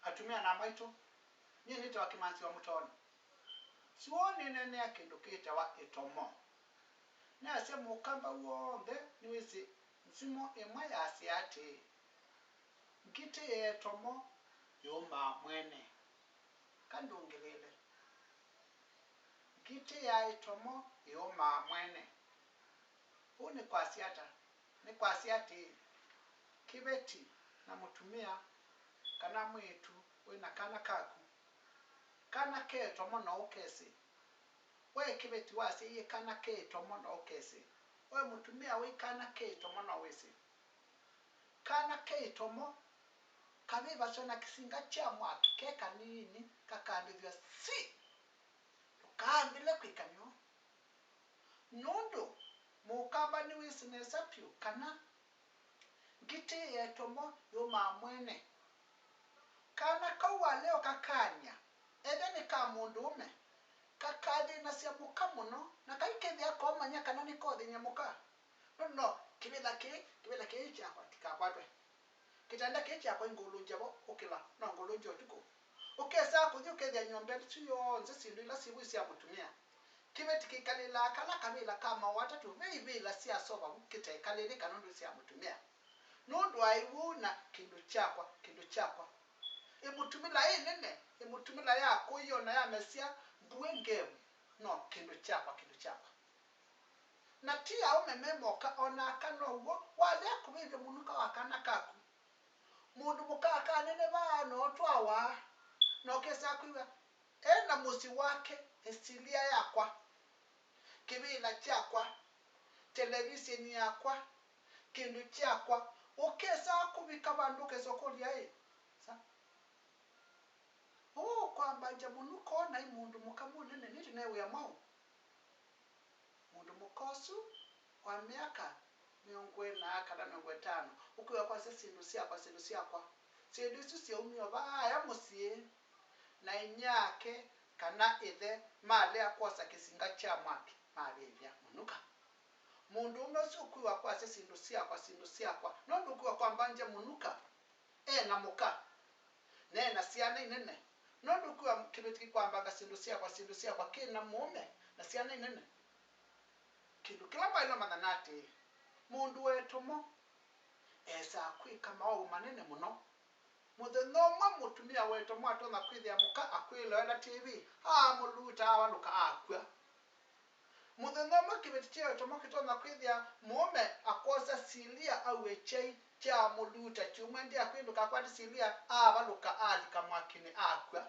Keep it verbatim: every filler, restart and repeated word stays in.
Atumĩa na amaitũ, nyie nĩtawa Kĩmanzi wa Mũtoonĩ. Sua nĩneenea kĩndũ kĩtawa ĩtomo. Nasya mũkamba w'onthe nĩwĩsĩ nzimo ĩmwe yasya atĩĩ, ngitĩ ya ĩtomo yũmaa mwene. Ka ndũngĩlĩĩle? Ngitĩ ya ĩtomo yũmaa mwene. Ũu nĩ kwasya ata? Nĩ kwasya atĩĩ, kĩveti na mũtumĩa kana mwĩĩtu wĩ na kana kaku, kana ke ĩtomo no ũkesĩ. We kĩveti wasyaie kana ke ĩtomo no ũkesĩ. We mũtumĩa wĩ kana ke ĩtomo no wĩsĩ. Kana ke ĩtomo kavĩvasw'a na kĩsinga kya mwaki ke kanini kakambĩthw'a si! Ndũkaambĩle kwĩka nĩw'o. Nũndũ mũkamba nĩwĩsĩ nesa vyũ kana ngitĩ ya ĩtomo yũmaa mwene. Kana kau walea ũkakaany'a, ethĩwa nĩ ka mũndũũme, kakathĩnasya mũka mũno, na kaikethĩa komanya kana nĩkothĩny'a mũka. Nũndũ no kĩvĩla kĩĩ, kĩvĩla kĩĩ kyakwa kĩkakwatwe. Kĩtanda kĩĩ kyakwa ingũlũngya vo ũkĩla, no ngũlũngye ũtukũ. Ũkesaa kũthi ũkethĩa nyũmba ĩsu yonthe syĩndũ ila syĩvo sya mũtumĩa. Kĩveti kĩkalĩlaa kala kavĩla ka maũũ atatũ, ve ivĩla sya sova vu kĩtekalĩlĩka nũndũ sya mũtumĩa. Nũndũ aĩ ũu na kĩndũ kyakwa, kĩndũ kyakwa. Ĩmũtumĩla ĩ nene, ĩmũtumĩla ya kũi ona yamesya mbuĩ ngevu, no kĩndũ kyakwa, kĩndũ kyakwa. Na ti aũme me moka, o na aka now'o, walea kũvĩvya mũnuka wa kana kaku. Mũndũ mũka akanenevaa na ũtwawa, na ũkesa kwĩw'a e na mũsyĩ wake, ĩsilya yakwa, kĩvĩla kyakwa, televiseni yakwa, kĩndũ kyakwa, ũkesa kũvika vandũ ũkesa ũkũlya ĩ, sa? Ũũ kwambangya mũnuka o naĩ mũndũ mũka mũnene nĩtĩ ne wĩa mwaũ? Mũndũ mũka ũsu wa myaka mĩongo ĩna kana mĩongo ĩtano ũkwĩwa kwasya, syĩndũ syakwa, syĩndũ syakwa. Syĩndũ isu syaumie o vaaya mũsyĩ, na inyia ake kana ĩthe malea kwosa kĩsinga kya mwaki mavĩvya mũnuka. Mũndũũme ũsu ũkwĩwa kwasya, syĩndũ syakwa, syĩndũ syakwa, nũndũ ũkwĩwa kwambangya mũnuka e na mũka, na e na syana inene, nũndũ ũkwĩwa kĩveti kĩkwambanga syĩndũ syakwa, syĩndũ syakwa kĩ na mũũme na syana inene. Kĩndũ kĩla mwaĩle ũmanya nĩ atĩĩ, mũndũ wa ĩtomo esaa kwĩka maũũ manene mũno. Mũthenya ũmwe mũtumĩa wa ĩtomo atonya kwĩthĩa mũka akwĩloela tivi, aamũluuta, avalũka, akw'a. Mũthenya ũmwe kĩveti kya ĩtomo kĩtonya kwĩthĩa mũũme akwosa silia aue kyai, kyamũluuta kyumwa, ĩndĩ akwĩndũka akwata silia, avalũka, alika mwakinĩ, akw'a.